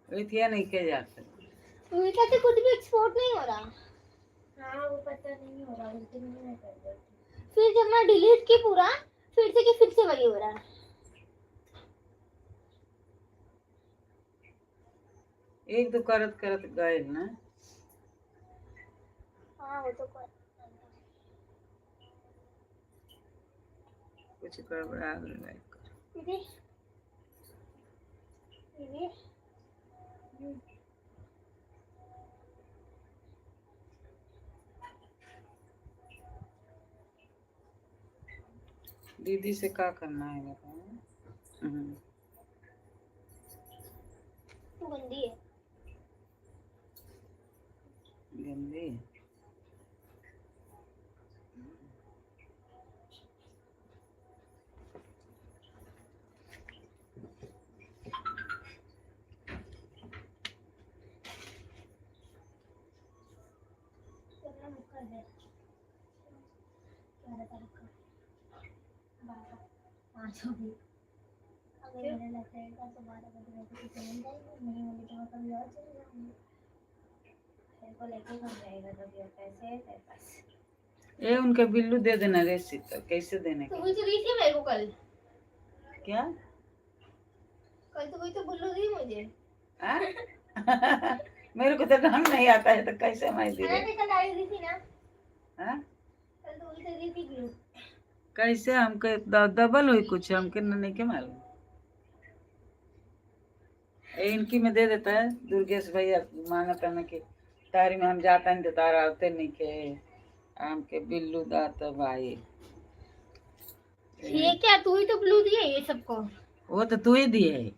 एथिया नहीं के जाते। मीठा से कुछ भी एक्सपोर्ट नहीं हो रहा। हाँ वो पता नहीं हो रहा, उस दिन भी मैं कर रही थी। फिर जब मैं डिलीट की पूरा, फिर से कि फिर से वही हो रहा है। एक दो करत करत गए ना। हाँ वो तो कर। कुछ गड़बड़ा गए। दीदी दीदी दीदी से का करना है बताओ। हम्म। तू गंदी है। गंदी है। अपना मुख कर दे। 11 तारीख का 12 5 हो गई। अगर मेरे लगेगा तो 12 बजे मेरे को छुट्टी मिल जाएगी, नहीं मिली तो मैं कभी और चली जाऊंगी। तेरे को लेके कौन जाएगा कभी, और पैसे है तेरे पास? ए उनके बिल्लू दे देना रे सीता, कैसे देने तो का? वही तो दी थी मेरे को कल। क्या? कल तो वही तो बुल्लू दी मुझे। आ? मेरे को तो ढंग नहीं आता है तो कैसे मैं दे अरे कल आई दी थी ना। हाँ? कल तो वही तो दी थी ग्लू। कैसे हमके डबल हुई कुछ हमके न नहीं के मालूम। ए इनकी में दे देता है दुर्गेश भैया, मांगता ना कि तारी में हम जाता नहीं तो तारा आते नहीं के हमके बिल्लू दात भाई। ये क्या तू ही तो ब्लू दिया ये सबको? वो तो तू ही दिए है।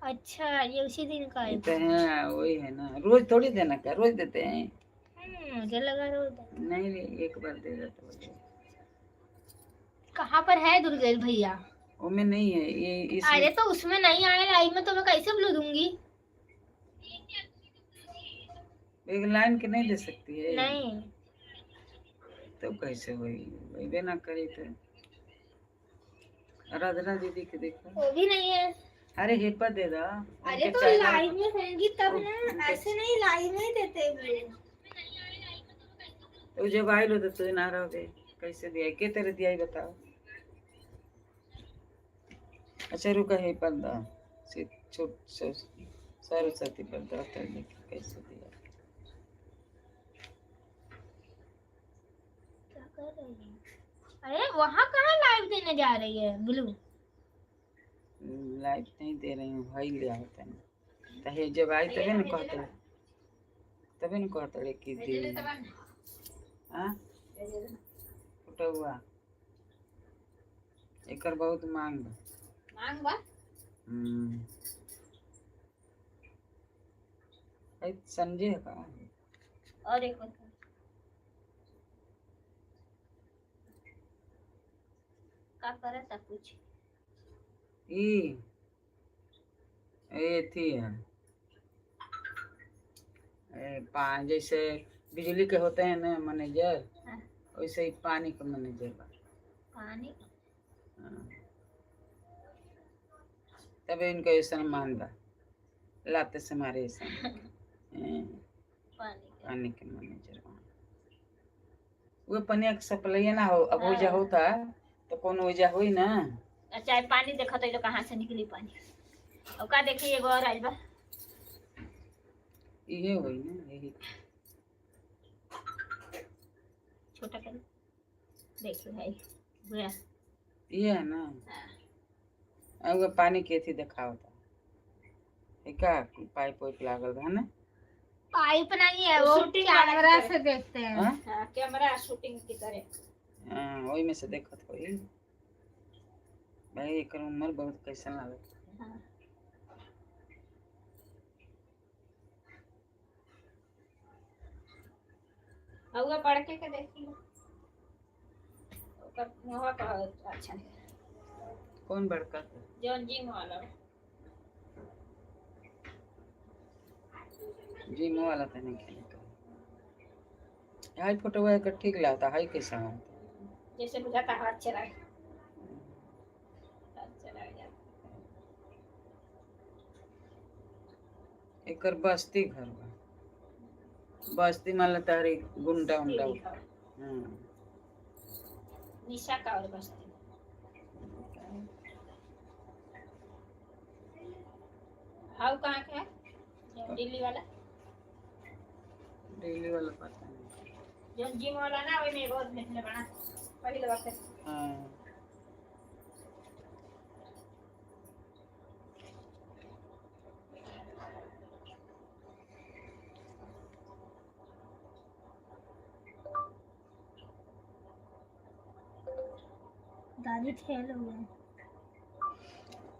अच्छा ये उसी दिन का ये है। तो है वही है ना, रोज थोड़ी देना क्या, रोज देते हैं? मुझे लगा रोज है। नहीं रे, एक बार दे देते हो। कहाँ पर है दुर्गेश भैया? वो में नहीं है ये इसमें। अरे तो उसमें नहीं आया लाइव में तो मैं कैसे ब्लू दूंगी? एक लाइन के नहीं दे सकती है? नहीं। तो कैसे हुई वही ना करी तो आराधना दीदी के देखो। वो भी नहीं है। अरे हेपा दे दा। अरे उनके तो चैनल लाइव में होंगी तब ना, उनके ऐसे नहीं लाइव में ही देते ब्लू। तो जब आई लो तो तू ना रहोगे, कैसे दिया के तेरे दिया ही बताओ। अच्छा रुका है पर्दा छोट सरस्वती पर्दा तो देख कैसे दिया। क्या कर रही है? अरे वहाँ कहाँ लाइव देने जा रही है ब्लू? लाइव नहीं दे रही हूँ भाई, ले आता नहीं तो हे जब आई तभी न कहते, तभी न कहते रे कि दे। हाँ फुटुआ एकर बहुत मांग बा। मांग बा। हम्म। अरे संजय का और एक और का करत कुछ ई ए थी है ए जैसे बिजली के होते हैं ना मैनेजर, हाँ। वैसे ही पानी का मैनेजर बा। पानी हाँ। तब इनका ऐसा मान बा, लाते से मारे ऐसा पानी पानी के मैनेजर बा। वो पनिया के सप्लाई ना हो, अब ओइजा हाँ। होता तो कौन ओइजा होई ना। अच्छा पानी देखत तो कहाँ से निकली पानी? अब का देखी एगो और आइल बा। इहे होई ना यही। छोटा कर देखो भाई बुरा ये है ना। अब वो पानी के अथी देखावता है का, पाइप वाइप लागल बा ना। पाइप नहीं है वो वो, शूटिंग वाला कैमरा की से देखते हैं। हाँ? हाँ, कैमरा शूटिंग की तरह। हाँ, वही में से देखत होई भाई। एकर उम्र बहुत कैसन लागत। हाँ। और पढ़ के देखी लो। ओकर मुहवा का अच्छा नहीं। कौन बड़का? जौन जिम वाला। जिम वाला तो नहीं खेले का। हाई फोटो एकर ठीक लागता, हाई कैसा है? जैसे बुझाता हाथ चलाए, हाथ चलाए जाता। एकर बस्ती घर बा। बस्ती मान तारी गुंडा उंडा। हम्म। निशा का और बस्ती। How कहाँ के है? दिल्ली वाला। दिल्ली वाला पता नहीं। जो जिम वाला ना वही में बहुत देखने बना पहले वक्त। हाँ। दादी ठेल हो गए।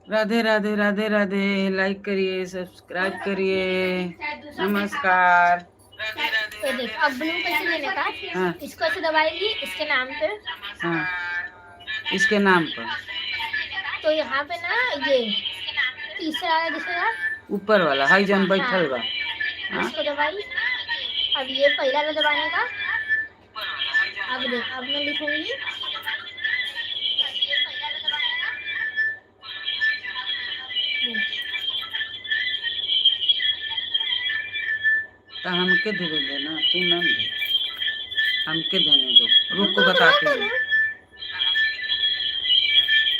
राधे राधे राधे राधे। लाइक करिए, सब्सक्राइब करिए। नमस्कार। तो देख अब ब्लू कैसे लेने का? हाँ। इसको ऐसे दबाएगी इसके नाम पे। हाँ, इसके नाम पर। तो यहाँ पे ना ये तीसरा वाला दिखेगा। ऊपर वाला हाई जन बैठल बा। हाँ? इसको दबाई। अब ये पहला वाला दबाने का। अब देख अब मैं लिखूंगी। तो हमके देवे दे ना, तू ना दे, हमके देने दो। रुको बताती हूँ,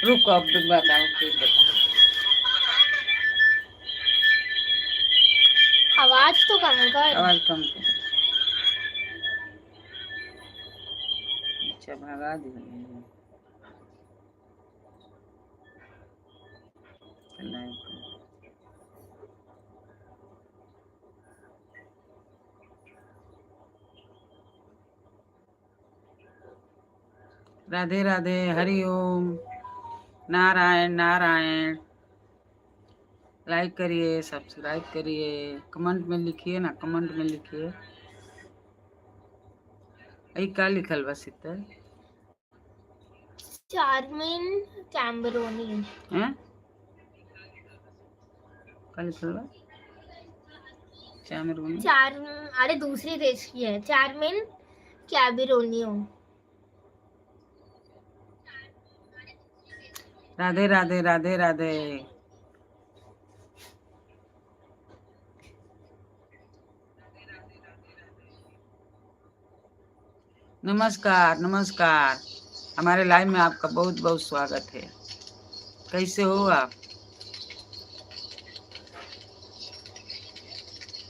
रुको अब बताओ फिर बताओ। आवाज तो कम कर। आवाज कम कर। अच्छा भगा दी। राधे राधे, हरि ओम, नारायण नारायण। लाइक करिए, सब्सक्राइब करिए, कमेंट में लिखिए ना, कमेंट में लिखिए। आई का लिखल बा शीतल? चार्मिन कैम्बरोनी। हैं, का लिखल बा? चामरूनी। चार, अरे दूसरी देश की है, चार्मिन कैबिरोनियो। राधे राधे राधे राधे। नमस्कार नमस्कार। हमारे लाइव में आपका बहुत बहुत स्वागत है। कैसे हो आप?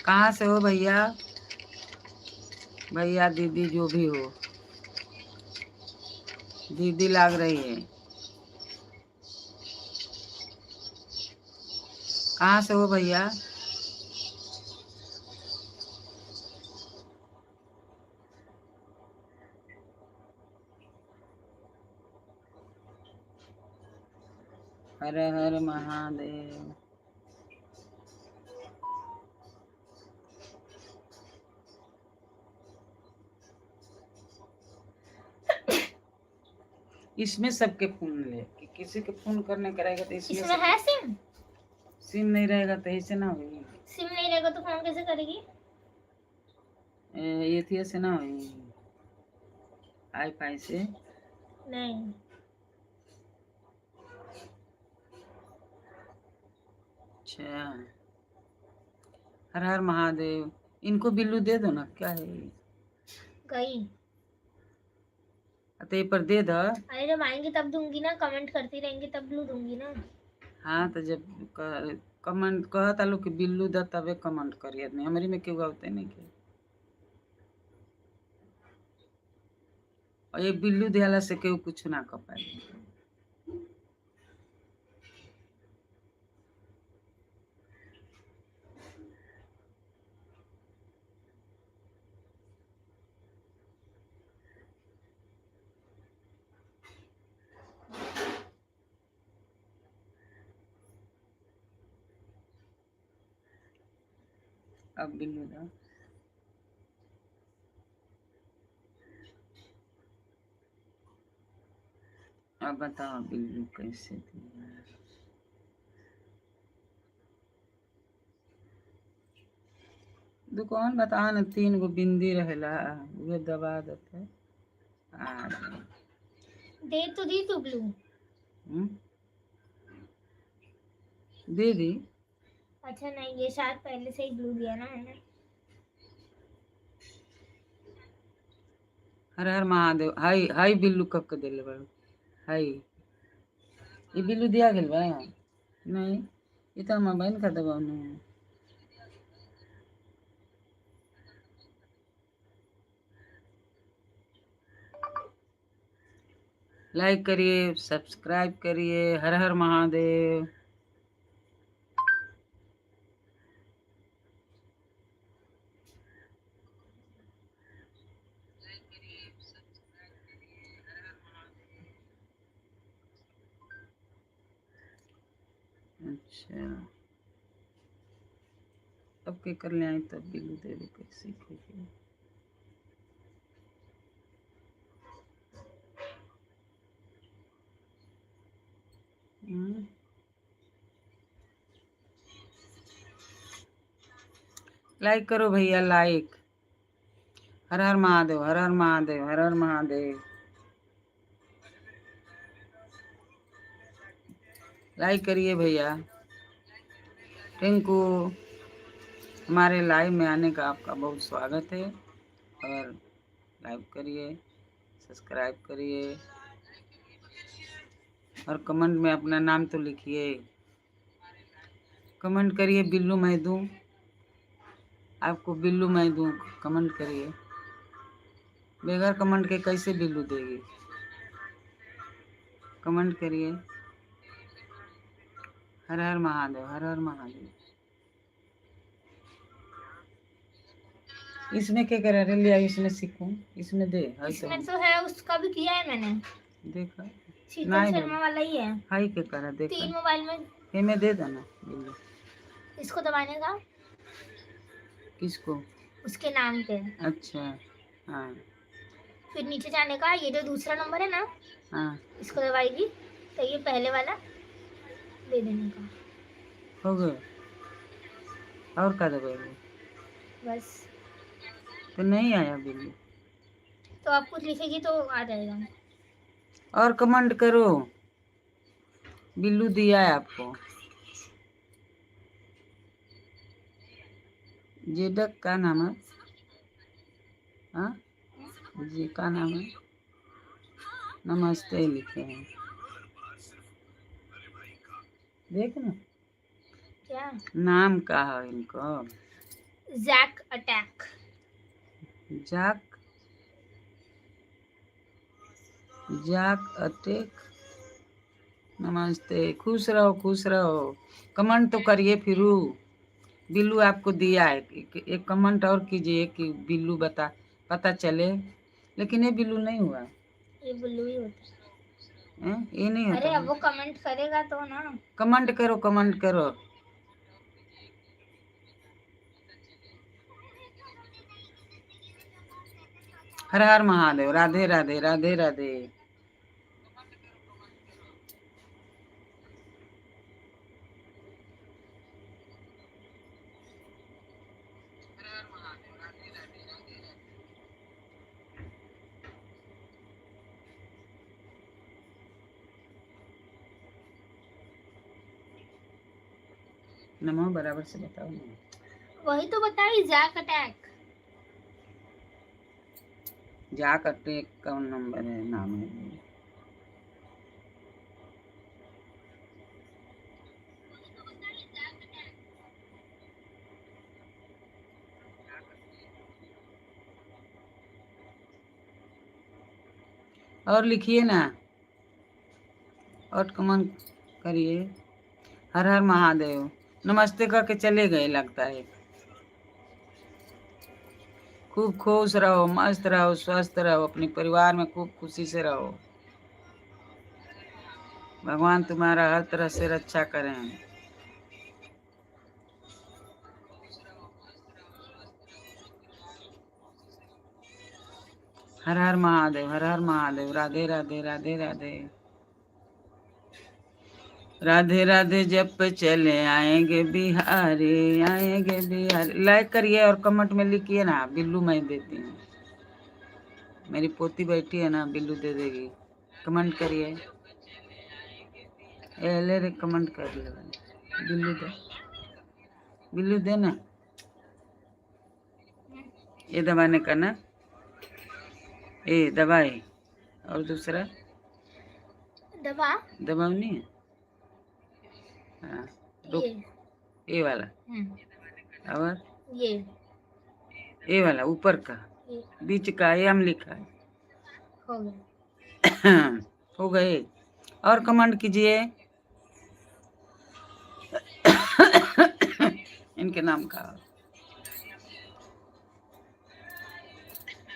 कहाँ से हो भैया? भैया दीदी जो भी हो, दीदी लाग रही है। कहाँ से हो भैया? हर हर महादेव। इसमें सबके फोन ले कि किसी के फोन करने कराएगा तो इसमें इसमें है सिम? सिम नहीं रहेगा तो ऐसे ना होगी। सिम नहीं रहेगा तो फोन कैसे करेगी? ये थी ऐसे ना होगी, आई फाई से नहीं। अच्छा, हर हर महादेव। इनको बिल्लू दे दो ना, क्या है ये? गई। तो ये पर दे दो। अरे जब आएंगे तब दूंगी ना, कमेंट करती रहेंगे तब ब्लू दूंगी ना। हाँ तो जब कमेंट कहता लोग कि बिल्लू द तबे कमेंट करी आदमी। हमारी में क्यों आवते नहीं के? और ये बिल्लू दियाला से केहू कुछ ना कर पाए। अब बिल्लू दा। अब बताओ बिल्लू कैसे दिया? दुकान बता ना, 3 गो बिंदी रहेला, उहे दबा देते आ जाए। दे तो दी तू ब्लू। हम्म? दे दी। अच्छा नहीं, ये शायद पहले से ही ब्लू दिया ना है ना। हर हर महादेव। हाय हाय बिल्लू कब के दिले बड़ू? हाय ये बिल्लू दिया गेल बा? नहीं, ये तो हम बहन का दबाव नहीं। लाइक करिए, सब्सक्राइब करिए। हर हर महादेव। अच्छा अब के कर ले आई तब बिल्लू देवी कैसे सीखेगी। लाइक करो भैया, लाइक। हर हर महादेव, हर हर महादेव, हर हर महादेव। लाइक करिए भैया। टिंकू, हमारे लाइव में आने का आपका बहुत स्वागत है। और लाइक करिए, सब्सक्राइब करिए और कमेंट में अपना नाम तो लिखिए। कमेंट करिए बिल्लू मैं दूँ आपको, बिल्लू मैं दूँ, कमेंट करिए। बगैर कमेंट के कैसे बिल्लू देगी? कमेंट करिए। हर हर महादेव, हर हर महादेव। इसमें क्या करा रे? लिया इसमें सीखूं, इसमें दे। हाई इसमें तो है, उसका भी किया है मैंने। देखा शीतल नहीं शर्मा वाला ही है। हाई के करा देखा। 3 मोबाइल में ये मैं दे देना बिल्लू। इसको दबाने का। किसको? उसके नाम पे। अच्छा हाँ। फिर नीचे जाने का, ये जो दूसरा नंबर है ना, हाँ इसको दबाएगी तो ये पहले वाला दे देने का। हो गया। और का दबाएगी? बस। तो नहीं आया बिल्लू। तो आप कुछ लिखेगी तो आ जाएगा। और कमेंट करो, बिल्लू दिया है आपको। जेडक का नाम है? हाँ जी का नाम है? नमस्ते लिखे हैं, देख ना। क्या नाम का है इनको? Jack attack. Jack jack attack. नमस्ते, खुश रहो, खुश रहो। कमेंट तो करिए फिर। बिल्लू आपको दिया है, एक कमेंट और कीजिए कि बिल्लू बता पता चले। लेकिन ये बिल्लू नहीं हुआ। ये बिल्लू ही होता है, ये नहीं होता। अरे अब वो कमेंट करेगा तो ना। कमेंट करो, कमेंट करो। हर हर महादेव, राधे राधे, राधे राधे। नमो बराबर से बताओ ना। वही तो बताई, जैक अटैक। जाक अटैक कौन नंबर है, नाम है? और लिखिए ना, और कमेंट करिए। हर हर महादेव। नमस्ते करके चले गए लगता है। खूब खुश रहो, मस्त रहो, स्वस्थ रहो, अपने परिवार में खूब खुशी से रहो। भगवान तुम्हारा हर तरह से रक्षा करें। हर हर महादेव, हर हर महादेव, राधे राधे, राधे राधे, राधे राधे। जब चले आएंगे बिहारी, आएंगे बिहारी। लाइक करिए और कमेंट में लिखिए ना, बिल्लू मैं देती हूँ। मेरी पोती बैठी है ना, बिल्लू दे देगी। कमेंट करिए, ए ले रे, कमेंट कर ले, बिल्लू दे। बिल्लू देना, ये दबाने का ना, ये दबाए और दूसरा दबा। दबाव नहीं है। हाँ रुक, ये। ये वाला और ये ये वाला ऊपर का, ये बीच का ये हम लिखा है। हो गया। हो गए। और कमेंट कीजिए इनके नाम का।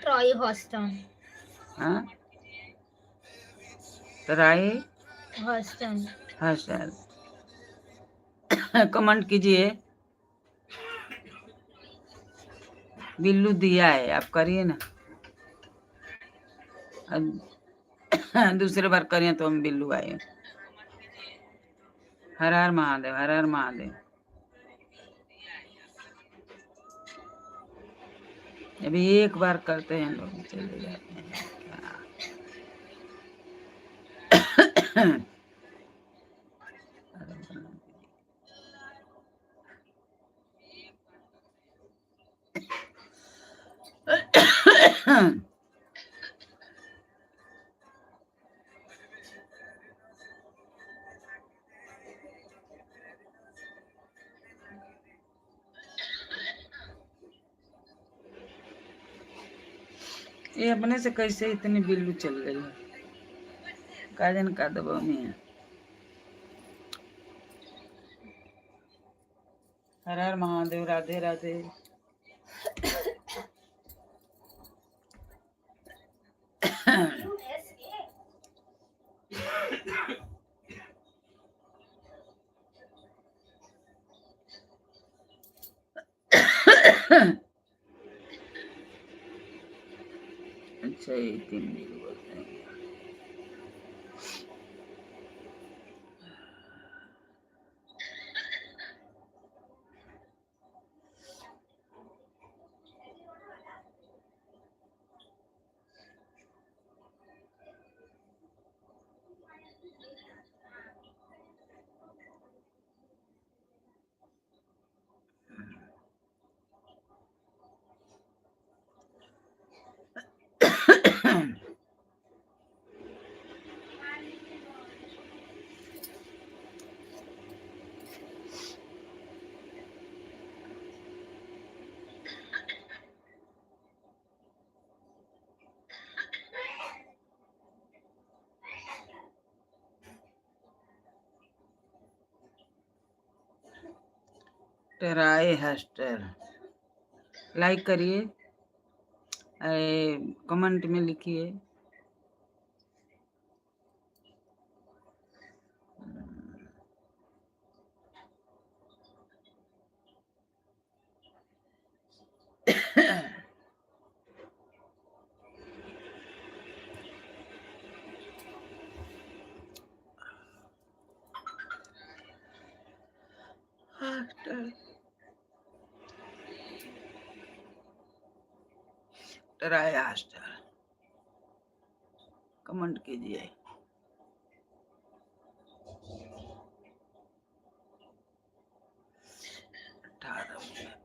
Troy Houston. हाँ, तराई हॉस्टन। हाँ सर, कमेंट कीजिए। बिल्लू दिया है, आप करिए ना। अब दूसरे बार करिए तो हम बिल्लू आए। हर हर महादेव, हर हर महादेव। अभी एक बार करते हैं लोग चले जाते हैं। क्या? ये अपने से कैसे इतनी बिल्लू चल गई है? काजन का दबाव नहीं है। हर हर महादेव, राधे राधे। अच्छा, ये तीन बिल्लू बोलते हैं। ट्राई हस्टर, लाइक करिए, अरे कमेंट में लिखिए। हस्टर ट्राई हस्टर, कमेंट कीजिए। 18 मिनट।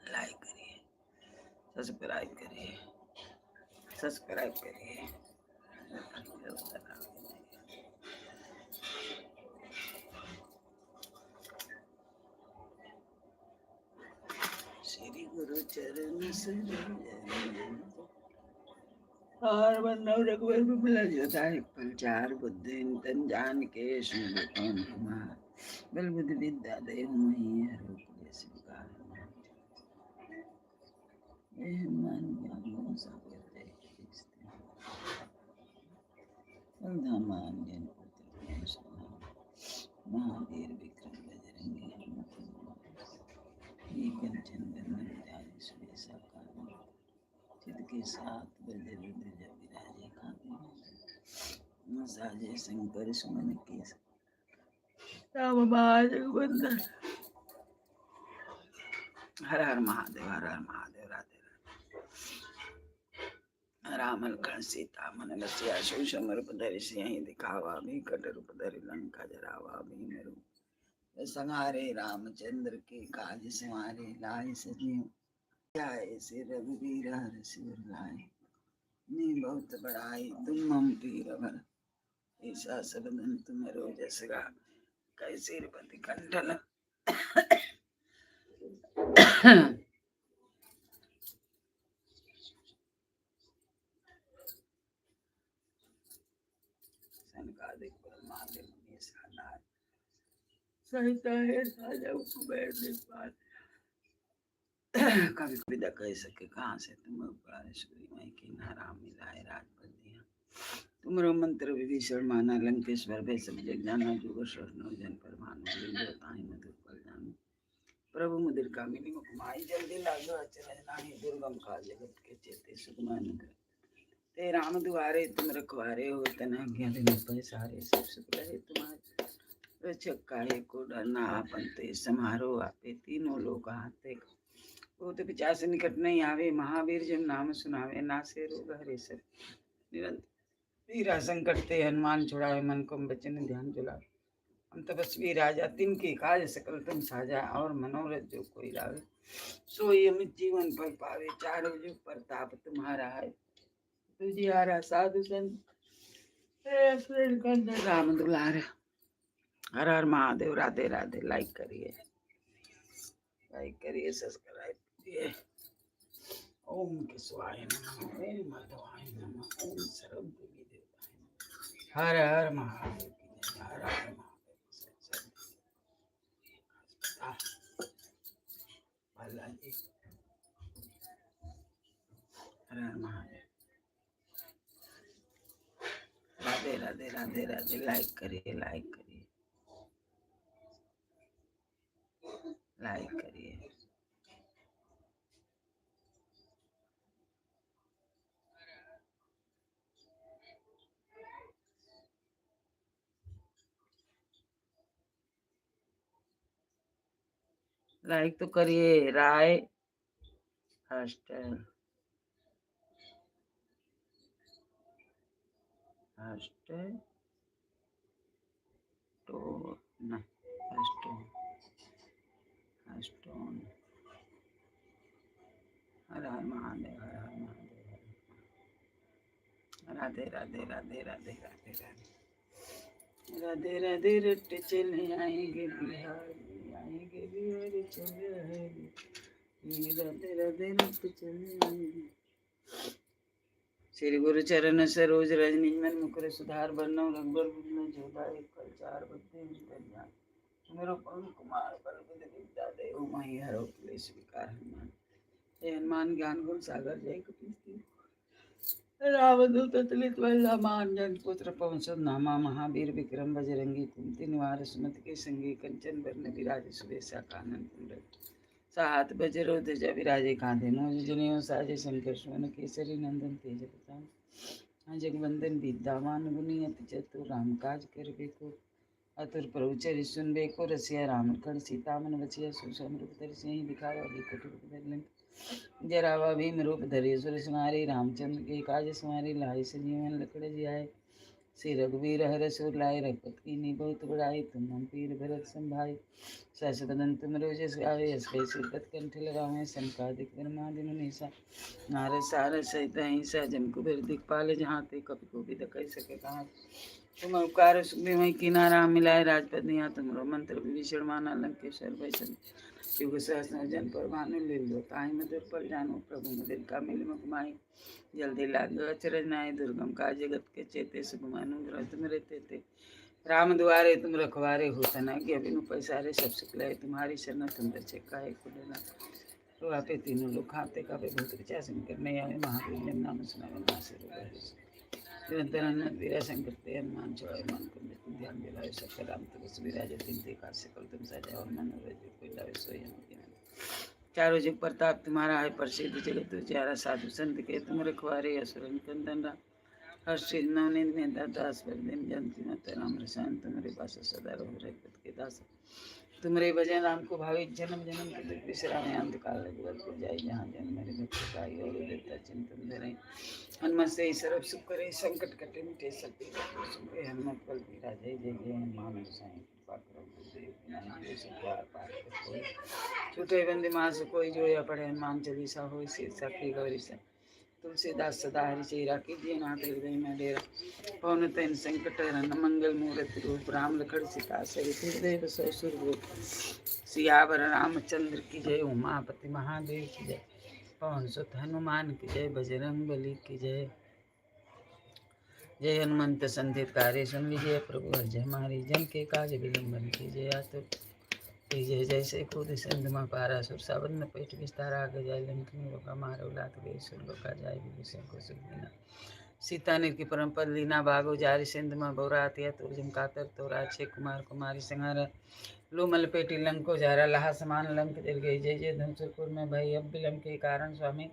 लाइक करिए, सब्सक्राइब करिए, सब्सक्राइब करिए। श्री गुरु चरण सरोज और बंदव रघुवर बिमल जताय पल चार बुद्धि तन जान के सुन कुमार बल बुद्धि विद्या देहु मही हरो क्लेश विकार। जय हनुमान ज्ञान गुण सागर जय धामान जन महावीर विक्रम बजरंगी ये कंचन बंदन विराजे सुरेशा कानन चित के साथ बजर विराजे खाते साजे शंकर सुमन के राम जगबंदन। हर हर महादेव, हर हर महादेव, राधे राधे। राम लखन सीता मन बसिया, सूक्ष्म रूप धरि सिंह दिखावा, विकट रूप धरि लंका जरावा। भीम रूप संहारे, रामचंद्र के काज संवारे। लाए सजीव आए श्री रघुवीर हर शिवर लाए। नी बहुत बड़ाई तुम मम पीर भर, ऐसा सबदन तुम रोजस गा। कैसे पति कंठन सनकादिक ब्रह्मादि मुनीसा नारद सहित है साजा कुबेर दिखपाल। कभी कभी कह सके कहाँ से तुम उपकार, सुग्रीव की नाराम मिलाए राजपद दिया। तुमरो मंत्र विभीषण माना, लंकेश्वर भय सब जग जाना। जुग शरण जन पर भानु, ताहि मधुर पल जानु। प्रभु मुद्रिका मिली मुख माई, जल्दी लागो अचरज नाहि। दुर्गम काज जगत के चेते, सुगम अनुग्रह ते राम दुआरे। तुम रखवारे हो तन आज्ञा बिनु पैसारे। सब सुख लहे तुम्हारे रक्षक, काहे को डरना। आपन ते समारो आपे, तीनों लोग हाथे। भूत पिचास निकट नहीं आवे, महावीर जब नाम सुनावे। नासे रोग हरे सब निरंतर पीरा संकट ते हनुमान छुड़ावे। मन को बचन ध्यान जुलावे। हम तपस्वी राजा, तिनके काज सकल तुम साजा। और मनोरथ जो कोई लावे, सोई अमित जीवन फल पावे। चारों युग प्रताप तुम्हारा है, तुझी हारा साधु संत राम दुलारे। हर हर महादेव। राधे राधे। लाइक करिए, लाइक करिए, सब्सक्राइब करिए। ओम केशवाय नमः, ओम माधवाय नमः, ओम सर्व देवी देवताय नमः। हर हर महादेव की जय। हर हर महादेव। बालाजी। हर हर महादेव। राधे राधे राधे राधे। लाइक करिए, लाइक करिए, लाइक करिए। लाइक तो करिए। राय हॉस्टल हॉस्टल तो न हॉस्टल हॉस्टोन। हर हर महादेव, हर हर महादेव, हर राधे राधे राधे राधे राधे राधे राधे राधे। रट चले आएंगे बिहार में, आएंगे बिहार चले आएंगे। राधे राधे रट चले आएंगे। श्री गुरु चरण सरोज रज निज मन मुकुर सुधार। बरनउँ रघुबर बिमल जसु कल चार बुद्धि जान। मेरो पवन कुमार बल बुद्धि विद्या देहु मोहि हरहु क्लेश विकार हनुमान। जय हनुमान ज्ञान गुण सागर, जय कपीस रामदूत अतुलित बल, अंजनी पुत्र पवन सुत नामा। महावीर विक्रम बजरंगी, कुमति निवार सुमति के संगी। कंचन बरन बिराज सुबेसा, कानन कुंडल सात बजरो ध्वजा विराजे। कांधे मूज जनेऊ साजे, शंकर सुवन केसरी नंदन तेज प्रताप। जगवंदन विद्यावान गुणी अति चतुर, राम काज करबे को अतुर। प्रभु चरित सुनबे को रसिया, राम लखन सीता मन बसिया। सूक्ष्म रूप धरि सिंह दिखावा, विकट रूप धरि लंक जरावा। भीम रूप धरि सुर संहारे, रामचंद्र के काज संवारे। लाए सजीवन लखन जियाए, श्री रघुवीर हरष उर लाए। रघुपति कीन्ही बहुत बड़ाई, तुम मम प्रिय भरत सम भाई। सहस बदन तुमरो जस गावे, अस कहि श्रीपति कंठ लगावे। सनकादिक ब्रह्मादि मुनीसा, नारद सारद सहित अहिसा। जम कुबेर दिखपाल जहाँ ते, कपि कोबिद कहि सके कहाँ। तुम उपकार सुग्रीव कीन्हा, राम मिलाए राजपद दिया। तुमरो मंत्र विभीषण माना, लंकेश्वर भय सब युग सहस्र जन पर भानु। लील्यो ताहि मधुर पल जानु, प्रभु मुद्रिका मेलि मुख माहि। जल्दी लागो अचरज नाहि, दुर्गम काज जगत के चेते। सुगम अनुग्रह तुम्हरे तेते, राम दुआरे तुम रखवारे। हो तना आज्ञा बिनु पैसारे, सब सुख लहे तुम्हारी शरण। तुम रक्षक काहे को डरना, तो आपे तीनों लोग हाँकते कांपे। भूत पिशाच निकट नहीं आवे, महावीर जब नाम सुनावे। नासे रोग हरे निरंतर हनुमत बीरा संकट ते हनुमान छुड़ावे। मन क्रम वचन ध्यान जो लावे, सब पर राम तपस्वी राजा। तिनके काज सकल तुम साजा, और मनोरथ जो कोई लावे, सोई अमित जीवन। चारों जुग प्रताप तुम्हारा है प्रसिद्ध, जगत उजियारा। साधु संत के तुम रखवारे, असुर निकंदन राम। हर्षित नवनीत में दास पर दिन जयंती मत, राम रसायन तुम्हारे पास सदा रहो रघुपति के दास। तुम्हारे भजन राम को भावे जन्म जन्म के दुख बिसरावे, अंत काल रघुवर को जाई, जहाँ जन्म मेरे भक्त पाई, और देवता चिंतन धरे। हनुमत से ही सर्व सुख करे, संकट कटे मिटे सब पीरा, सुमरे हनुमत बल बीरा। जय जय जय हनुमान गोसाई, कृपा करो गुरुदेव की नाई, जो सब द्वार पार कर कोई छूटे बंदी मास कोई, जो या पढ़े हनुमान चालीसा हो साखी गौरी सा। तुलसीदास सदा हरि चेरा, कीजिए नाथ हृदय में डेरा। पवन तन संकट हरन, मंगल मूर्ति रूप, राम लखन सीता सहित हृदय बसौ सुरभूप। सियावर रामचंद्र की जय, उमापति महादेव की जय, पवन सुत हनुमान की जय, बजरंग बली की जय। जय हनुमंत संधित कार्य, सुन लीजिए प्रभु जय हमारी, जन के काज विलंबन कीजिए आतुर जय। जैसे खुद संधमा पारा सुर सावन पेट विस्तारा, गजाय लंकिनी रोका मारो लात गए सुर लोका जाय विभीषण को सुख देना। सीता ने की परम पद लीना, बागो जारी सिंध में बोरातिया तुर्जम कातर तोरा, छे कुमार कुमारी संहारा, लोमल पेटी लंको जारा, लहा समान लंक जल गई। जय जय धनसुरपुर में भाई अब विलंब के कारण स्वामी,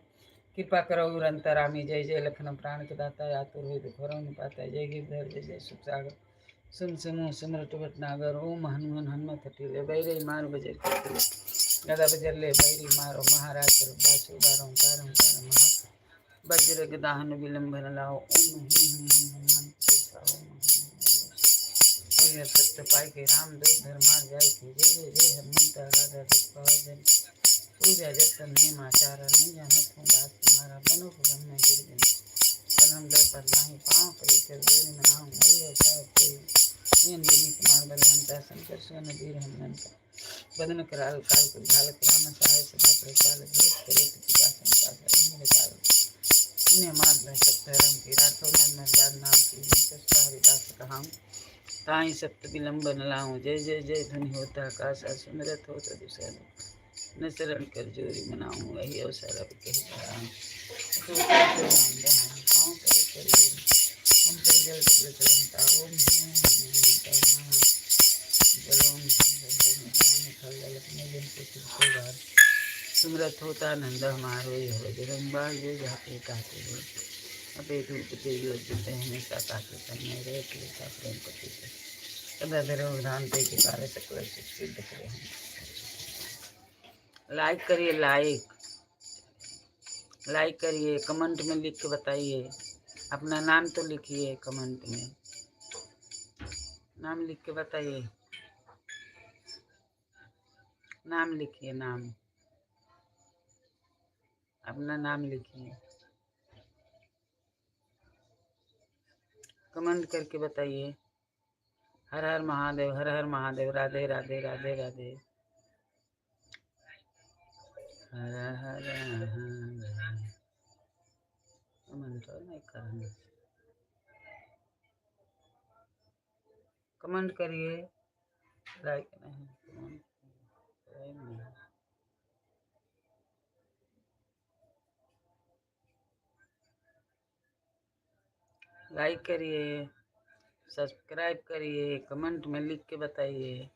कृपा करो अंतरामी। जय जय लखन प्राण के दाता, आतुर हुए दुख पाता। जय गिरधर जय जय सुख सागर, सुन सुनो सुमरट भटनागर। ओम हनुमान हनुमत हटीले, बैरे मारो बजर के गदा बजर ले बैरी मारो, महाराज बासु बारो कारो कारो महा वज्र गदाहन विलंबन लाओ। ओम ह्रीं ह्रीं हनुमान ओम सत्य पाए के राम दूत धर्मार जाय के। जय जय जय हनुमंत राधा दुख पावन, पूजा जब नियम आचार, नहीं जानत हूँ दास तुम्हारा। बनो भवन में गिर जन कल हम दर पर नाही, पाँव परी कर जोरी मनाऊं। नई ऐसा कोई अंजनी कुमार बलवंता, शंकर सुवन वीर हनुमंता। बदन कराल काल को झालक, राम सहाय सदा प्रचाल, भूत प्रेत पिशाच निकाल। इन्हें मार न सकते राम की, राठौ नर नाम की, जिनका हरिदास कहाऊं, ताई सप्त विलंबन लाऊं। जय जय जय धनि होता आकाश, सुमरत होता दूसरा न शरण कर जोरी मनाऊं। वही अवसर अब कह पाँव परी कर ओम जल चलंता, ओम सुमरत होता नंद हमारो, यह बजरंग बाल जो जाते कहते हो। अबे धूप योग्य हमेशा काटे तन्मय रहे तुलसा प्रेम पति सदा धर्म धाम ते के कार्य सकल सुख सिद्ध करे। लाइक करिए, लाइक लाइक करिए, कमेंट में लिख के बताइए, अपना नाम तो लिखिए कमेंट में, नाम लिख के बताइए, नाम लिखिए, नाम अपना नाम लिखिए, कमेंट करके बताइए। हर हर महादेव, हर हर महादेव, राधे राधे राधे राधे, हर हर हर। कमेंट नहीं करना, कमेंट करिए, लाइक नहीं, कमेंट नहीं। लाइक करिए, सब्सक्राइब करिए, कमेंट में लिख के बताइए।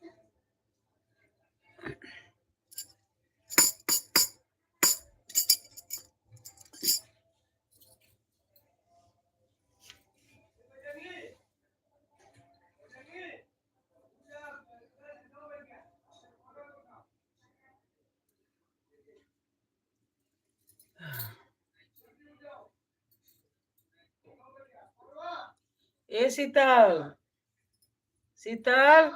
ए शीतल, शीतल,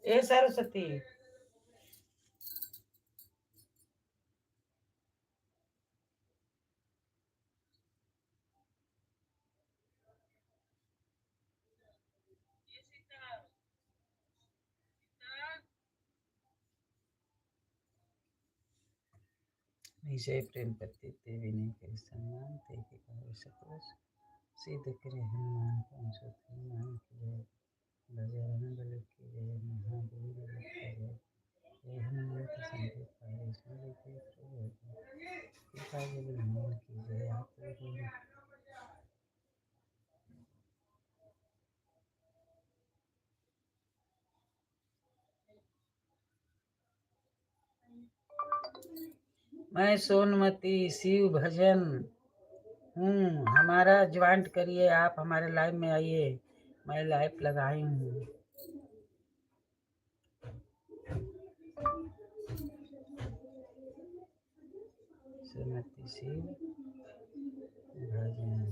ए सरस्वती, निश्चय प्रेम पति ते विनय के सम्मान ते के कार्य सकल सिद्ध करे हनुमान पंचो हनुमान की जय, बजरंग बल की जय, महावीर की जय, जय हनुमंत संकेत कार्य सुन प्रभु कृपा जल हनुमान की जय। आप मैं सोनमती शिव भजन हूँ, हमारा ज्वाइंट करिए आप, हमारे लाइव में आइए, मैं लाइव लगाई हूँ। सोनमती शिव भजन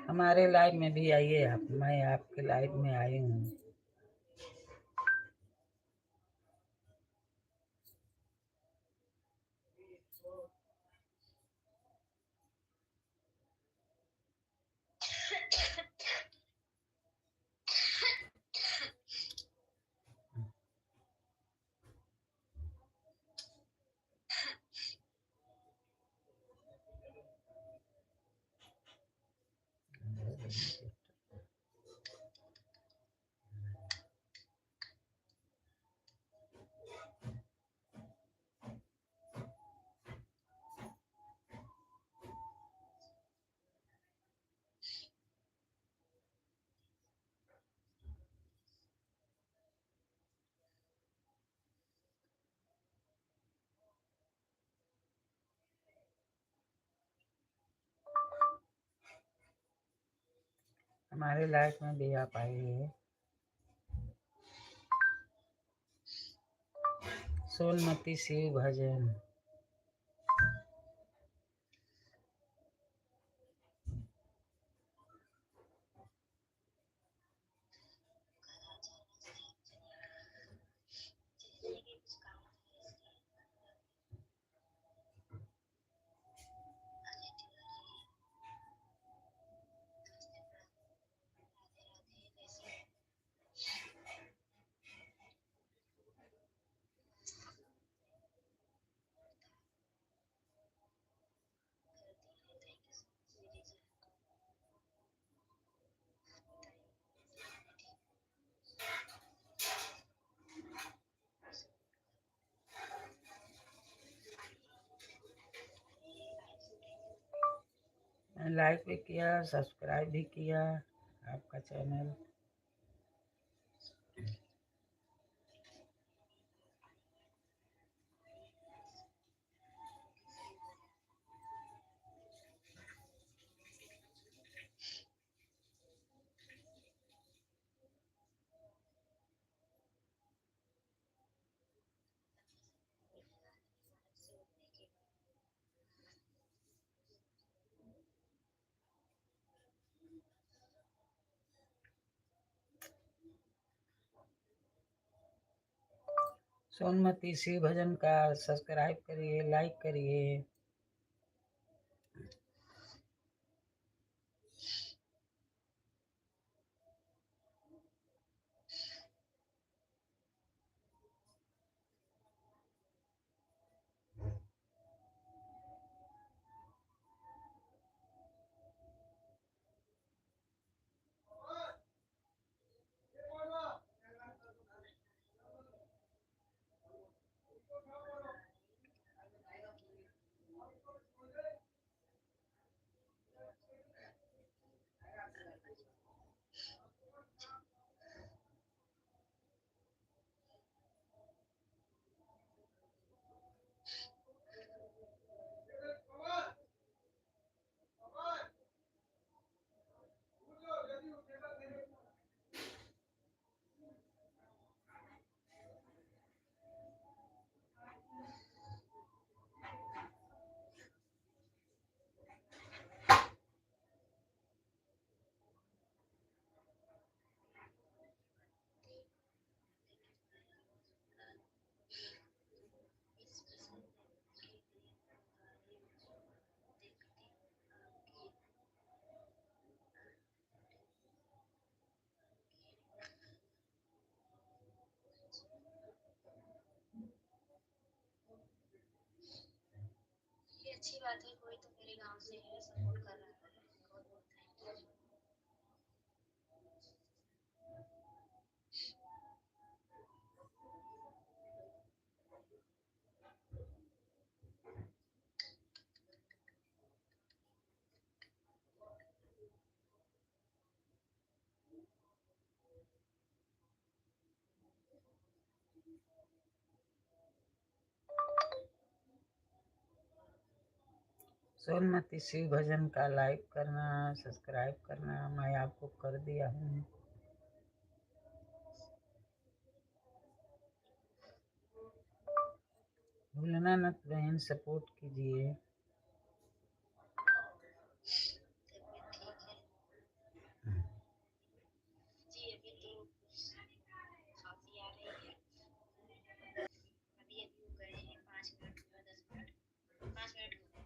हमारे लाइव में भी आइए आप, मैं आपके लाइव में आई हूँ। हमारे लाइफ में भी आप आइए। सोनमती शिव भजन। लाइक भी किया, सब्सक्राइब भी किया आपका चैनल। सोनमती शिव भजन का सब्सक्राइब करिए, लाइक करिए। ये अच्छी बात है, कोई तो मेरे गांव से है, सपोर्ट कर रहा है। बहुत बहुत thank you. सोनमती शिव भजन का लाइक करना, सब्सक्राइब करना। मैं आपको कर दिया हूँ। भूलना मत बहन, सपोर्ट कीजिए। तबीयत ठीक है जी? अभी तो खांसी आ रही है। अभी अभी वो गए हैं, 5 मिनट हुआ, 10 मिनट, 5 मिनट हो गए।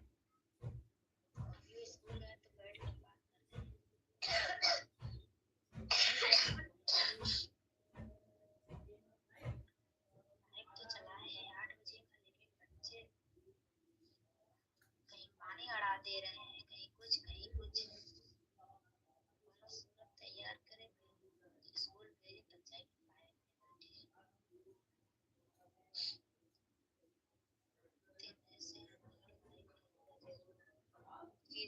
अभी वो स्कूल गए तो बैठ कर बात कर रहे हैं। लाइव तो चलाए हैं 8 बजे का, लेकिन बच्चे कहीं पानी अड़ा दे रहे हैं, कहीं कुछ कहीं कुछ। बोलो सूरत तैयार करें, स्कूल भेजे तब जाके पाएंगे। 3 बजे से जी।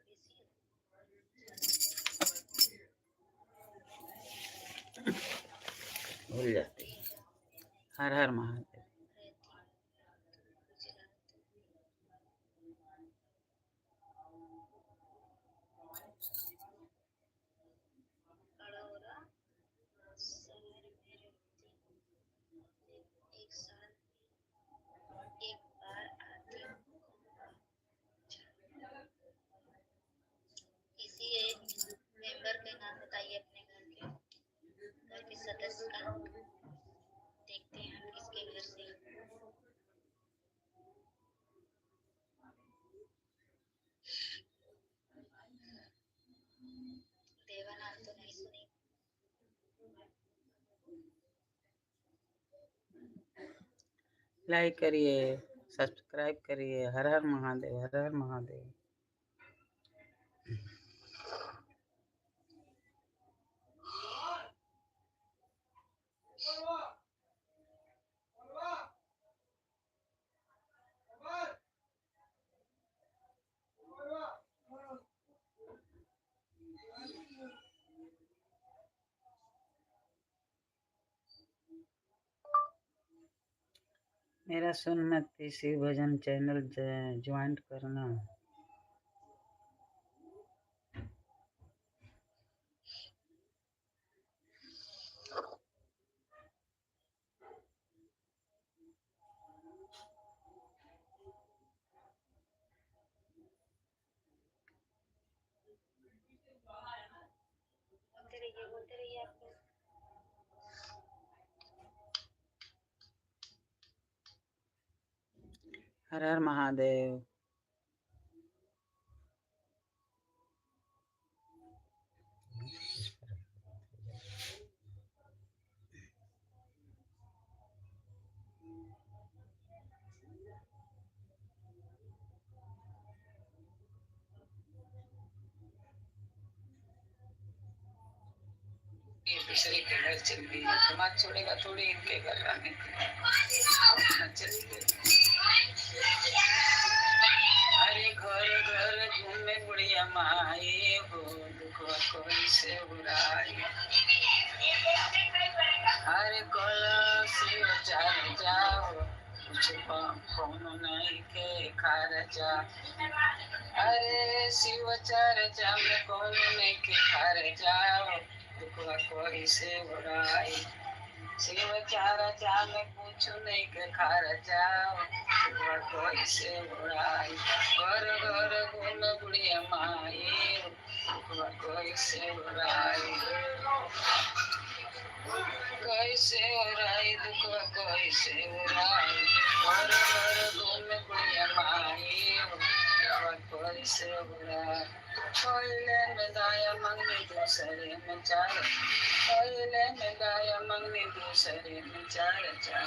बिजी। भूल जाते हैं। हर हर महादेव। रहती तो गुजरात। अड़ोरा शहर में रहती हूँ, लेकिन एक साल में एक बार आती हूँ। किसी एक मेंबर का नाम बताइए, अपने घर के सदस्य का। देखते हैं हम किसके घर से। देवा नाम तो नहीं सुनी। लाइक करिए, सब्सक्राइब करिए। हर हर महादेव, हर हर महादेव। मेरा सोनमती शिव भजन चैनल ज्वाइंट करना। बोलते रहिए, बोलते रहिए आप लोग। हर हर महादेव। ये दूसरे के घर चल गई, दिमाग छोड़ेगा थोड़ी इनके घर आने को। चली गई। अरे घर घर घूमे बुढ़िया माई हो, दुख कोई से बुराई। अरे कल शिव चार जाओ, कुछ कौन नहीं के खार जा। अरे शिव चार जा में कौन नहीं के खार जाओ, दुख कोई से बुराई। शिव चार जा में कुछ नहीं के खार जाओ, दुख कोई से बुराई। घर घर घूमे बुढ़िया माई, दुख कोई से बुराई। कैसे ओराई दुख कैसे ओराई, घर घर घूमे बुढ़िया माई, दुख कैसे ओराई। पहले में दाया मंगनी दूसरे में चार, पहले में दाया मंगनी दूसरे में चार चार,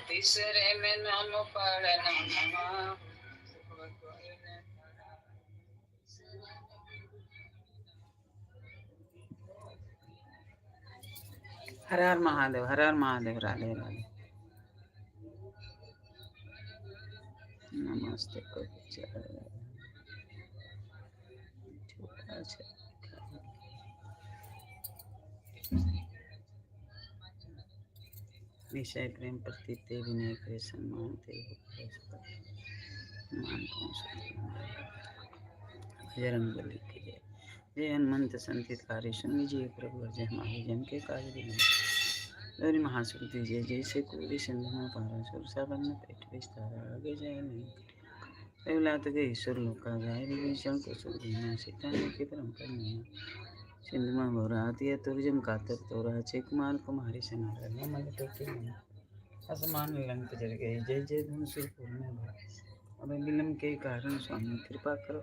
तीसरे में नाम पढ़ना नाम। हर हर महादेव, हर हर महादेव, राधे राधे। नमस्ते। को छोटा सा। निश्चय प्रेम प्रतीत ते विनय करे सम्मान ते हनुमान बजरंग बली की जय। जय हनुमंत संतितकारी सुन लीजिए प्रभु जय हमारे जन के काज विघ्न गौरी महासुख दीजिए। जैसे कोरी सिंधु में पारा सुरसा बन पेट विस्तारा आगे जाए नहीं रविलात गई सुरलोका जाए विभीषण को सुख दीना सीता के परम करना सिंधु में बोरा तुरजम कातर तोरा चे कुमार कुमारी संहारा मल के असमान लंक जर गए। जय जय धन सुरपुर में भरा अब विलम्ब के कारण स्वामी कृपा करो।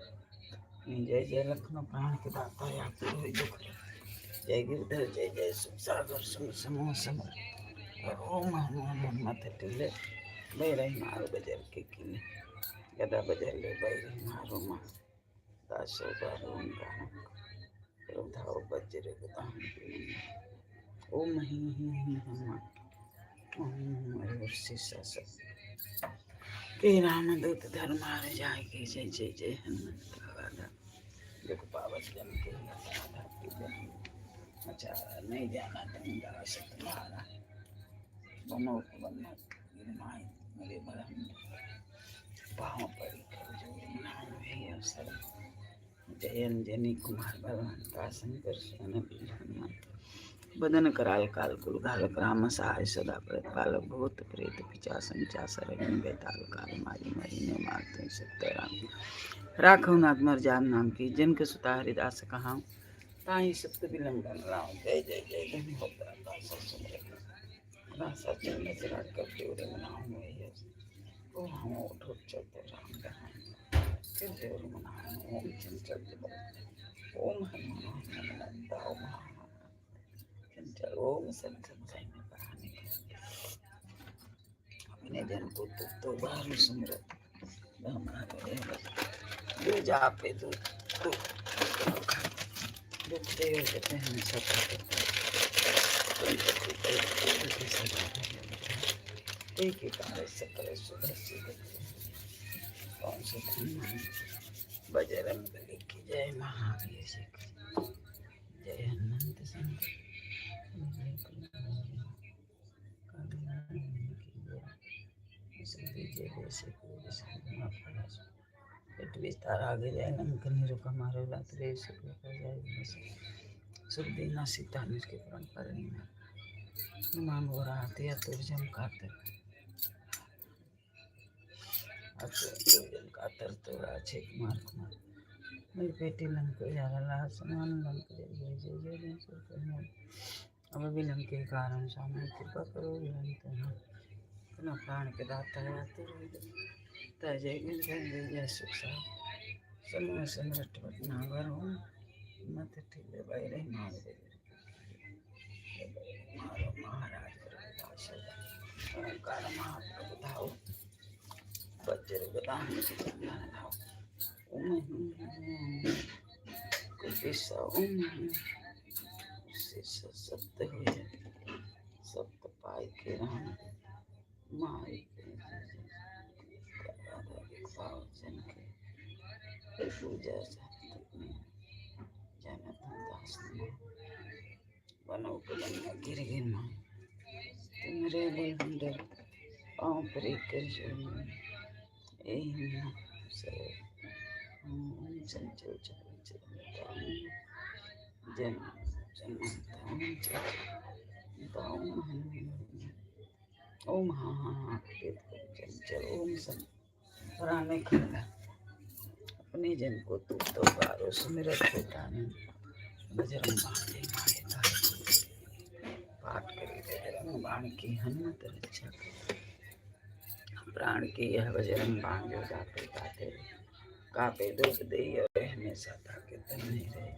जय जय लखन प्राण के दाता यात्री दुख जय गिरधर जय जय सुख सागर सुम समूह समर ओम हनुमान मत टिले बैरही मारो बजर के किले गदा बजर ले बैरही मारो मा दासो बारो धाओ बज्र गदा ओम ही ही हनुमान ओम हरि शीर्ष के राम दूत धर्म हार जाय के जय जय जय हनुमंत दुख पावत जन के अच्छा नहीं जाना तुम दास तुम्हारा बनो बनो गिरमाए मेरे बरम पाँव पड़ी कर जो अवसर जय अंजनी कुमार बलवंता शंकर सुन हनुमान बदन कराल काल कुल घालक राम सहाय सदा पालक भूत प्रेत पिचासन चासर बेताल काल मारी मरी ने मारते सत्य राम राखव नाथ मर जान नाम की जिनके सुता हरिदास कहाँ ताही सप्त विलंबन राम। जय जय जय धन होता राम उठो चलते राम फिर जोर मनाओ ओम चंचल ओम हनुमान ओम चंचल ओम संत अपने जन को तो बाहर सुमरत जो जापे दो तो दुखते हो जाते हैं सब एक ही कार्य सकल सुध सिद्ध कौन से बजरंग बली की जय महावीर जी की जय हनुमंत संत विस्तार आगे जाए लंक निरुका मारो लात रे सुख जाए सुख दीना सीता के परम परिणा हनुमान बोरा आते तुरजम कातर तुरजम कातर तोरा छे कुमार कुमार मेरी बेटी लंक जाला समान लंक जय जय जय जय जय अब विलंब के कारण स्वामी कृपा करो विलंब अपना प्राण के दाता जय जय जय सुख समय समरट नागर हो मत ठिले बैरे मारे मारो महाराज ओंकार महाप्रभु धाओ वज्र गदा धाओ ओम ओम सत्य हो सप्त पाए के राम माई जन के पूजा दास बनो गिर गिर तुम्हारे बल पाँव पर कर चंचल चंचल जन ओम हाँ हाँ चंचल ओम सं पुराने खंडा अपने जन को तू तो बारो सुमिरत होता बजरंग बाण जय मारे पाठ करे बजरंग बाण की हनुमत रक्षा प्राण की यह बजरंग बाण जो जाते काते कापे दुख दे और हमेशा ताके तन नहीं रहे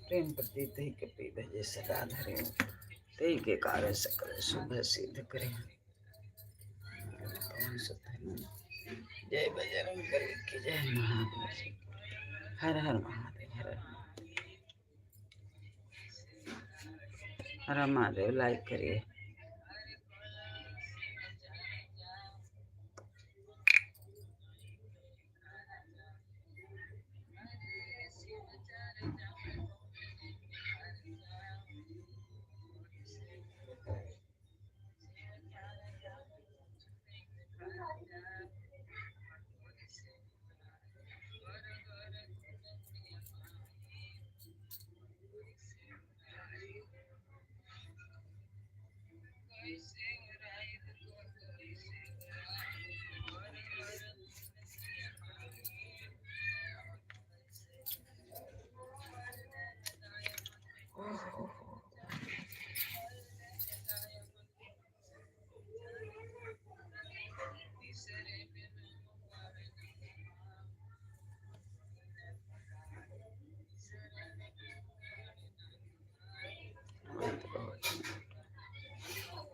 प्रेम प्रति तही कपि भजे सदा धरे ते के कार्य सकल शुभ सिद्ध करे जय बजरंग बली की जय महादेव हर हर महादेव हर हर महादेव। लाइक करिए।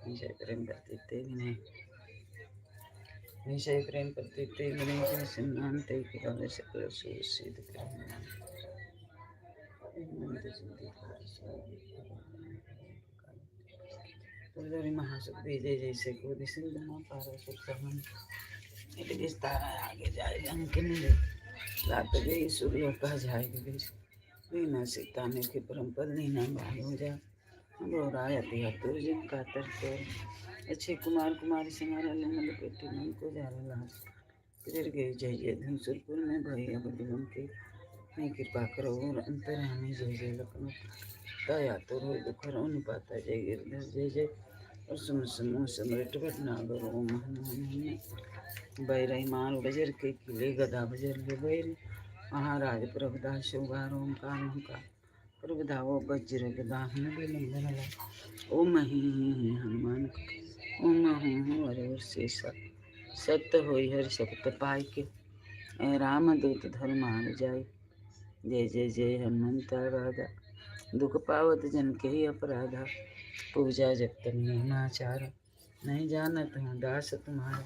विषय प्रेम प्रतीत विनय विषय प्रेम प्रतीत विनय सिद्धांत सकल सिद्ध महाशक्ति जय जैसे को तारा आगे जाए अंकिन रात गई सूर्य का जाए लीना सीता ने के परम पद लीना भाई हो जा गौरायति हतुर्जन का तर अच्छे कुमार कुमारी समारा लेने लपेटी मन को जाला लाश फिर गए जय जय धनसुरपुर में भैया बुद्धिमन के नहीं कृपा करो और अंतर हमें जय जय लखन दया तो हो दुख पाता जय गिरधर जय जय और सुम समूह समृत भटनागर ओम हनुमान बैरई मार बजर के किले गदा बजर ले बैर महाराज प्रभुदास शिवगार ओंकार ओंकार प्रभुधावो वज्र गदाहन बिलंबन ओम ही हनुमान ओम हूँ हरे शेषा सत्य होई हर शब्द पाई के राम दूत धर्म आग जाय जय जय जय हनुमंत राधा दुख पावत जन के ही अपराधा पूजा जब तक नियमाचार नहीं जानत हूँ दास तुम्हारा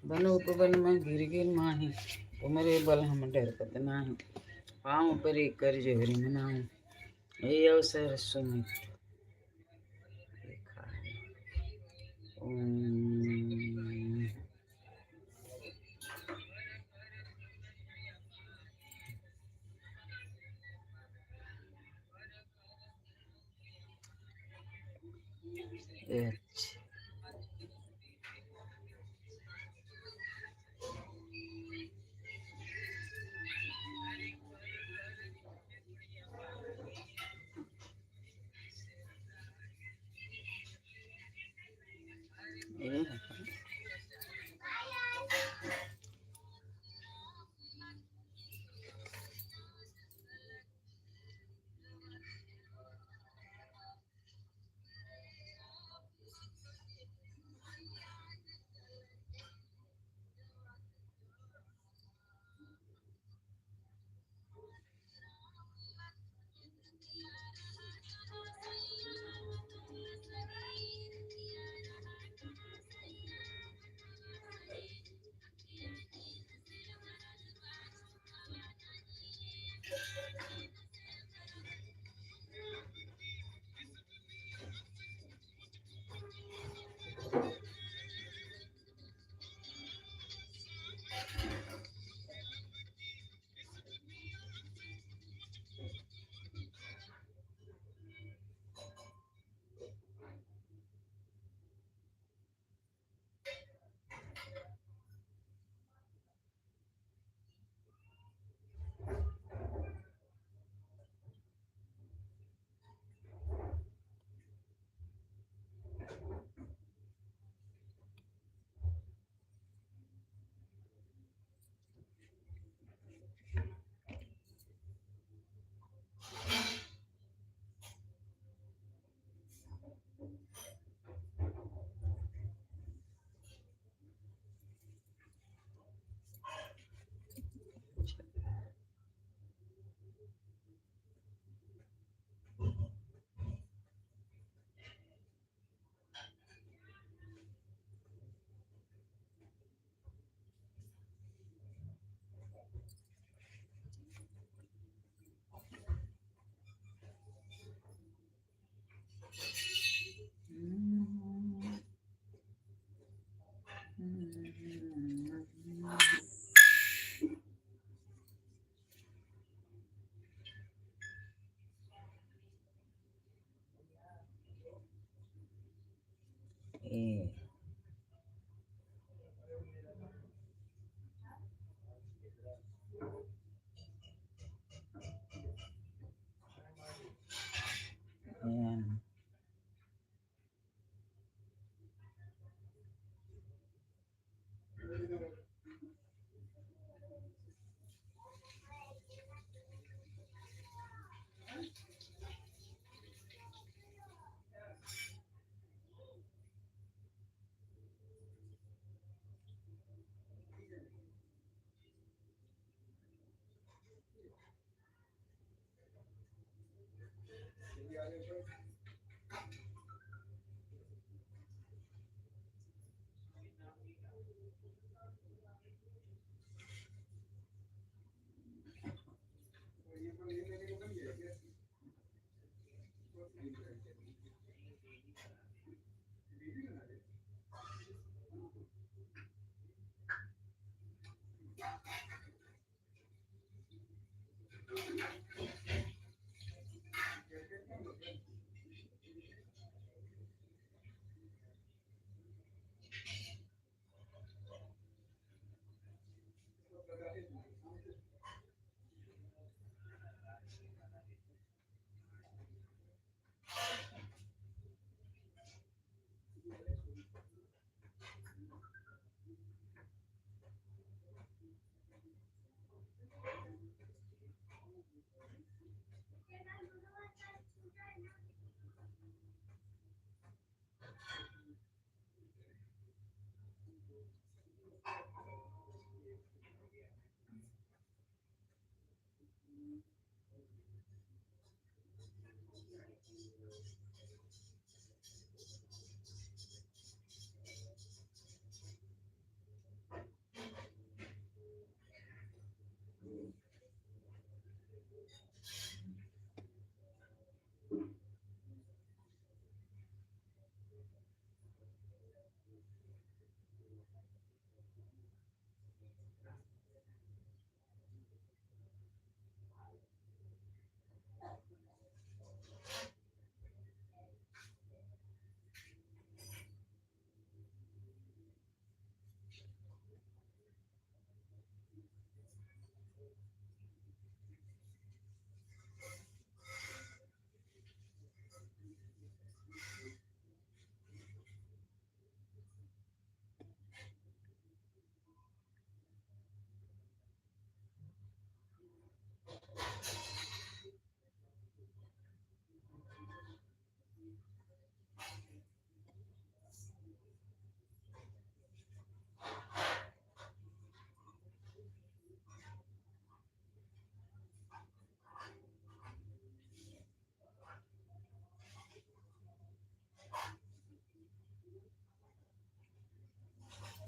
बन उपवन में गिर गिर माही तुम्हारे बल हम डर पत नाही पाँव पर कर जोहरी मनाऊं ये अवसर सुमित लिखा है। ओम एच ये है। ए Ayan.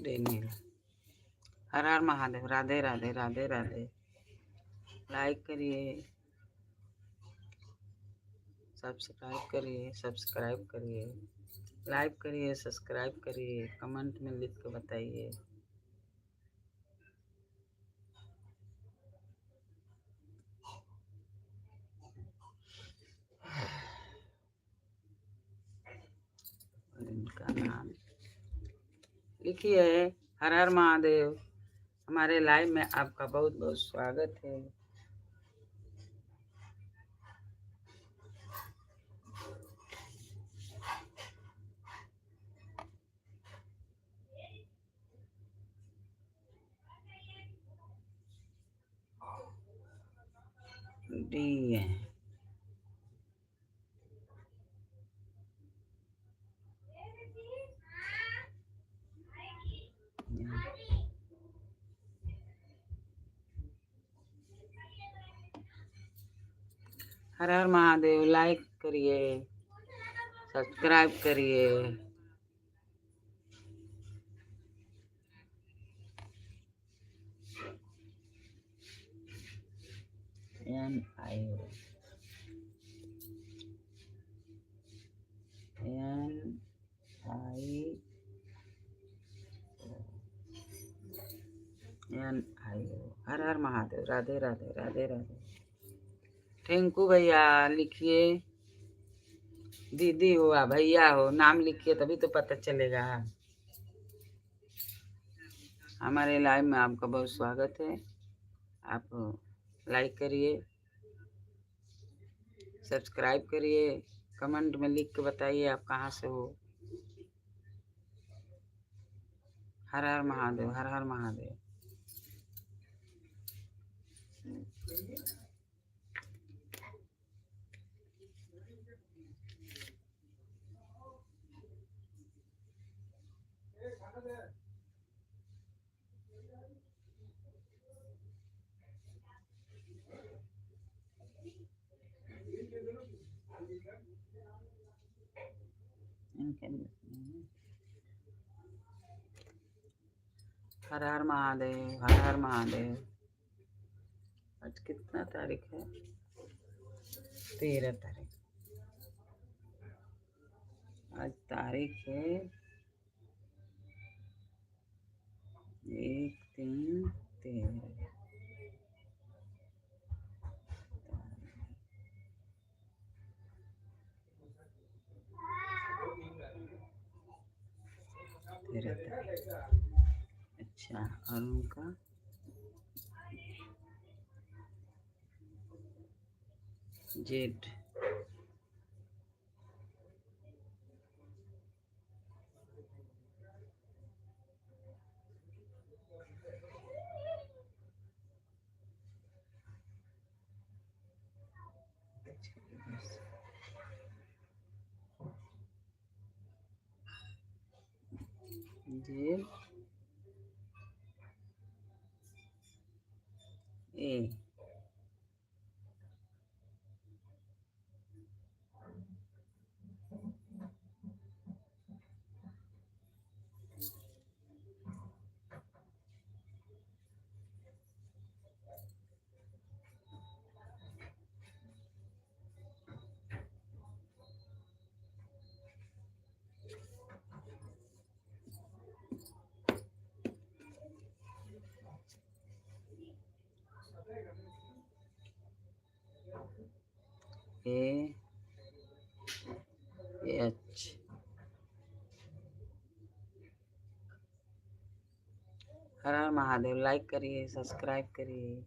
डेनियल। हर हर महादेव, राधे राधे, राधे राधे। लाइक करिए, सब्सक्राइब करिए, सब्सक्राइब करिए, लाइक करिए, सब्सक्राइब करिए, कमेंट में लिख के बताइए। और इनका नाम लिखिए। हर हर महादेव। हमारे लाइव में आपका बहुत बहुत स्वागत है। डी है। हर हर महादेव। लाइक करिए, सब्सक्राइब करिए। N I O N I N I O. Har Har Mahadev, Radhe Radhe, Radhe Radhe. Thank you भैया, लिखिए। दीदी हो या भैया हो, नाम लिखिए तभी तो पता चलेगा। हमारे लाइव में आपका बहुत स्वागत है। आप लाइक करिए, सब्सक्राइब करिए, कमेंट में लिख के बताइए आप कहाँ से हो। हर हर महादेव, हर हर महादेव। इनके भी है। हर हर महादेव, हर हर महादेव। आज कितना तारीख है? 13 तारीख। आज तारीख है 1/3/13। 13 तारीख। अच्छा, और उनका Z. Z A. A H. Har Har Mahadev. Like करिए, सब्सक्राइब करिए।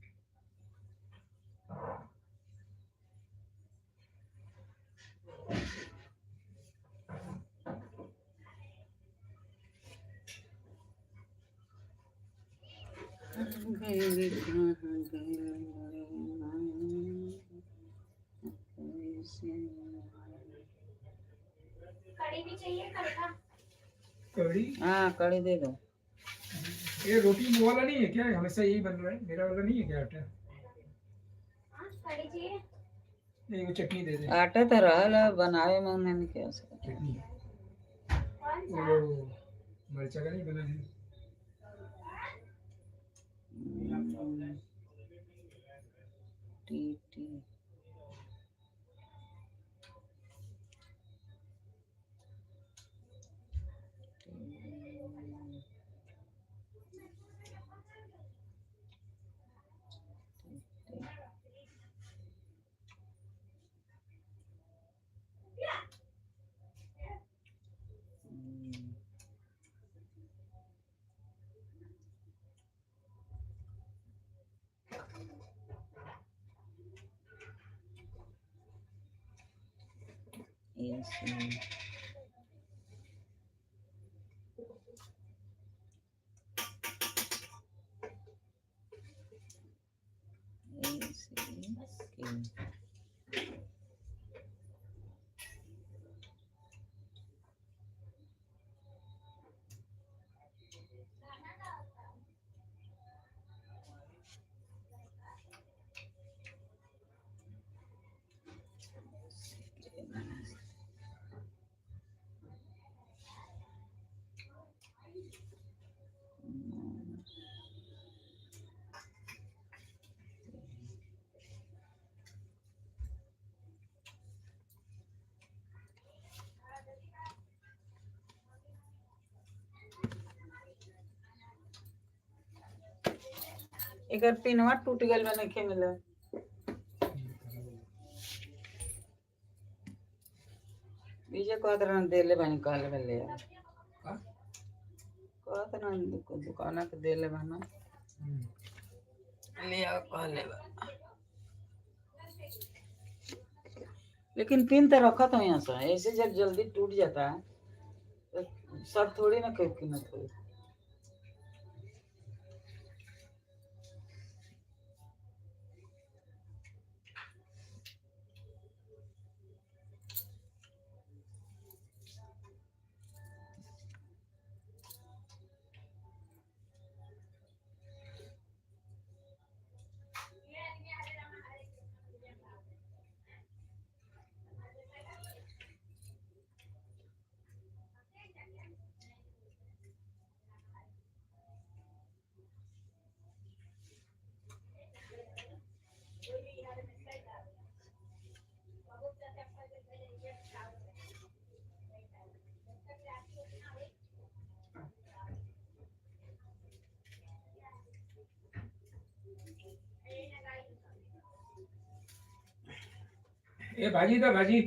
कड़ी भी चाहिए कड़का? कड़ी। हाँ, कड़ी दे दो। ये रोटी वो वाला नहीं है क्या? हमेशा यही बन रहा है, मेरा वाला नहीं है क्या आटा? हाँ, कड़ी चाहिए। नहीं, वो चटनी दे दे। आटा तो रहल है, बनावे में उन्हें क्या सकता। चटनी। कौन सा? वो मरचा का नहीं बना है? T T A C A C K. एकर पिनवा टूट गइल बा, नइखे मिलल। बीजे कहत रहन देले बानी, कहले बा ले आ। का? कहत रहन दुकाना के देले बाना, ले आ कहले बा, लेकिन पिन तो रखत हो यहाँ से। ऐसे जब जल्दी टूट जाता है तो सब थोड़ी ना कोई कीमत हुई। ए भाजी था भाजी।